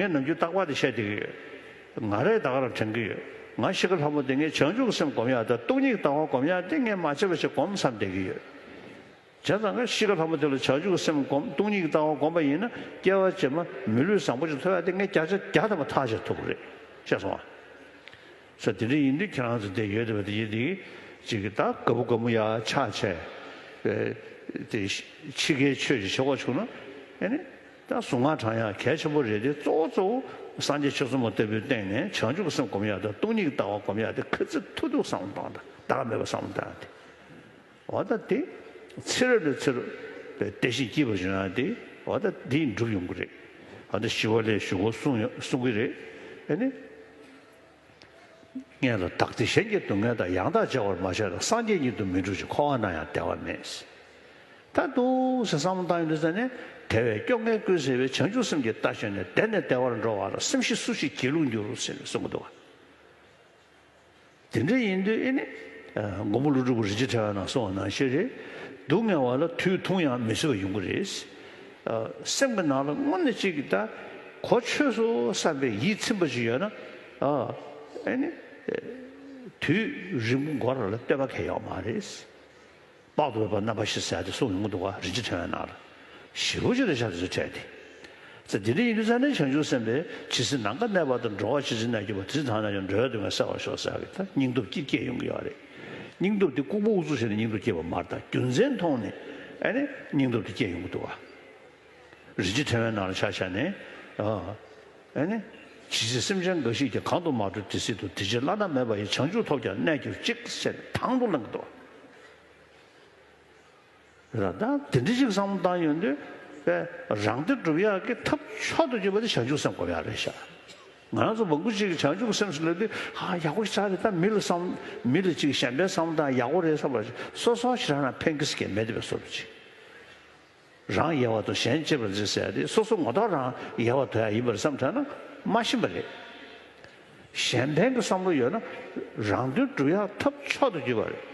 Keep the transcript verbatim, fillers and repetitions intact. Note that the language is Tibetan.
ངས་ནམ་རྒྱུན་རྟག་པར་དེ་བཤད་བསྡད་ཀྱི་ཡོད། ང་རས་ད་ག་རང་དྲན་གྱི་ཡོད། ང་ཤི་ཁ་ལྷ་མོ་དེ་ངས་བྱང་ཆུབ་སེམས་སྒོམ་ཡག་དང་སྟོང་ཉིད་ལྟ་བ་སྒོམ་ཡག་དེ་ངས་མ་བྱས་པ་ཞིག་སྒོམ་བསམ་བསྡད་ཀྱི་ཡོད། བྱས་ཙང་ང་ཤི་ཁ་ལྷ་མོ་དེ་ལ་བྱང་ཆུབ་སེམས་སྒོམ་སྟོང་ཉིད་ལྟ་བ་སྒོམ་པ་ཡིན་ན་སྐྱེ་བ་རྗེས་མ་མི་ལུས་བཟང་པོ་ཞིག་ཐོབ་ཡག་དེ་ངས་བརྒྱ་ཆ་བརྒྱ་ཐམ་པ་ཐག་བཅད་ཐུབ་ཀྱི་རེད། ཤེས་སོང་ཨ། ས་དེ་འདྲ་ཡིན་དུས་ཁྱེད་རང་ཚོ་དེ་ཡོད་བསྡད་པ་དེ་ཡིན་དེ་ཅིག་གི་ད་དགའ་པོ་དགའ་མོ་ཡག་ཆགས་བྱས་དེ་ཕྱི་རྒྱལ་ཆོས་ཅིག་བྱེད་དགོས་བྱུང་ན་ཨེ་ནི། ད་གཟུངས་སྔགས་བགྲང་ཡག་གལ་ཆེན་པོ་རེད་དེ། གཙོ་བོ་གཙོ་བོ་སངས་རྒྱས་ཆོས་ཚོགས་མ་ལྟ་བུའི་སྟེང་ནས་བྱང་ཆུབ་སེམས་སྒོམ་ཡག་དང་སྟོང་ཉིད་ལྟ་བ་སྒོམ་ཡག་དེ་ག་ཚོད་ཐུབ་ཐུབ་བསམ་བློ་བཏང་དང་བདག་མེད་པ་བསམ་བློ་བཏང་ཡག་དེ། འོ་ད་དེ་ཚེ་རབས་ནས་ཚེ་རབས་དེ་བརྟན་ཞིང་སྐྱིད་པ་བྱུང་ཡག་དེ་འོ་ད་དེ་འགྲུབ་ཡོང་གི་རེད། འོ་ད་ཞི་བ་ལྷས་ཞུ་སྒོ་གསུང་ཡོང་གསུང་གི་རེད། ཨེ་ནི། སྔོན་ལ་བདག་བདེ་གཞན་གྱི་སྡུག་བསྔལ་དང་། ཡང་དག་བརྗེ་བར་མ་བྱས་ལ། སངས་རྒྱས་ཉིད་དུ་མི་འགྲུབ་ཅིང་། འཁོར་བ་ན་ཡང་བདེ་བ་མེད། ད་འདུག་སེ་བསམ་བློ་བཏང་ཡོང་དུས་ཙ་ནས་དེ་བས་སྐྱོ་ངལ་ཀུན་སེལ་བའི་བྱང་ཆུབ་སེམས་ཀྱི་རྟ་ཞོན་ནས། བདེ་ནས་བདེ་བར་འགྲོ་བ་ལ། སེམས་ཤེས་སུ་ཞིག་སྒྱིད་ལུག་འགྱུར་ཟེར་ནས་གསུང་གི་འདུག་བ། དེ་འདྲ་ཡིན་དུས་ཨེ་ནི། མགོན་པོ་ཀླུ་སྒྲུབ་ཀྱིས་རིན་ཆེན་ཕྲེང་བའི་ནང་གསུངས་པ་ནང་བཞིན་རེད། སྡུག་བསྔལ་བ་ལ་དུས་ཐུང་ཡང་མི་བཟོད་པ་ཡོང་གི་རེད། སེམས་ཀྱི་ནང་ལ་དངོས་གནས་གཅིག་གི་ད་གོ་ཆོད་སོང་བསམ་པའི་ཡིད་ཚིམ་པ་ཞིག་ཡོད་ན། ཨེ་ནི། དུས་རིང་པོ་འགོར་བ་ལ་ལྟོས་པ་གང་ཡང་ཡོད་མ་རེད། དཔག་ཏུ་མེད་པ་རྣམ་པ་བཞི་ཟེར་ཡག་དེ་གསུངས་ཡོང་གི་འདུག་ག་རིན་ཆེན་ཕྲེང་བའི་ནང་ལ། ཞེ་པོ་ཅིག་རེད་ཤག་དེ་ཚོ་ཕྲད་དེ། ཙང་དེ་འདྲ་ཡིན་དུས་ཙ་ནས་བྱང་ཆུབ་སེམས་དཔའི་ཇི་སྲིད་ནམ་མཁའ་གནས་པ་དང་། འགྲོ་བ་ཇི་སྲིད་གནས་གྱུར་པ། དེ་སྲིད་ཐ་ན་ཡང་འགྲོ་བའི་སྡུག་བསྔལ་བསལ་བར་ཤོག་ཟེར་ཡག་གི་ད་སྙིང་སྟོབས་ཀྱིས་སྐྱེས་ཡོང་གི་ཡོད་རེད། སྙིང་སྟོབས་དེ་ལྐུགས་པ་ཨུ་ཚུགས་བྱས་ནས་སྙིང་སྟོབས་སྐྱེས་པ་མ་རེད། ད་རྒྱུ་མཚན་མཐོང་ནས་ཨེ་ནི་སྙིང་སྟོབས་དེ་སྐྱེས་ཡོང་གི་འདུག་ག་རིན་ཆེན་ཕྲེང་བའི་ནང་ལ་ཆ་བཞག་ནས། ཨ་ཨེ་ནི། ཇི་སྲིད་སེམས་ཅན་འགའ་ཞིག་ཀྱང་། གང་དུ་མ་གྲོལ་དེ་སྲིད་དུ། དེ་ཕྱིར་བླ་ན་མེད་པ་ཡི། བྱང་ཆུབ་ཐོབ་ཀྱང་གནས་གྱུར་ཅིག་ཟེར་ནས་དང་དུ་བླངས་ཀྱི་འདུག་ད་དེ་འདྲ་ཞིག་བསམ་བློ་བཏང་ཡོང་དུས་པས་རང་དོན་སྒྲུབ་ཡག་གི་ཐབས་མཆོག་ཏུ་གྱུར་པ་དེ་བྱང་ཆུབ་སེམས་སྒོམ་ཡག་རེད་ཤག་ང་རང་ཚོ་མང་པོ་ཅིག་གིས་བྱང་ཆུབ་སེམས་སུ་སླེབས་དུས། ཨ་ཡག་པོ་ཞེ་དྲག་རེད། ད་མི་ལ་བསམ། མི་ལ་ཅིག་གཞན་ཕན་བསམ་བློ་བཏང་ཡག་པོ་རེད་བསམ་པ་ཞིག་སོ་སོ་ཞེ་དྲག་རང་ཕན་གྱི་སྐད་མེད་དེ་བས་བཟོ་འདྲ་ཅིག་རང་ཡལ་བ་དང་གཞན་གཅེས་པར་མཛད་ཟེར་ཡག་དེ་སོ་སོ་ངོ་ཐོག་རང་ཡལ་བར་དོར་ཡག་ཡིན་པར་བསམ་དྲགས་ན་མ་ཤེས་པ་རེད། གཞན་ཕན་གྱི་བསམ་བློ་ཡོད་ན་རང་དོན་སྒྲུབ་ཡག་ཐབས་མཆོག་ཏུ་གྱུར་པ་རེད།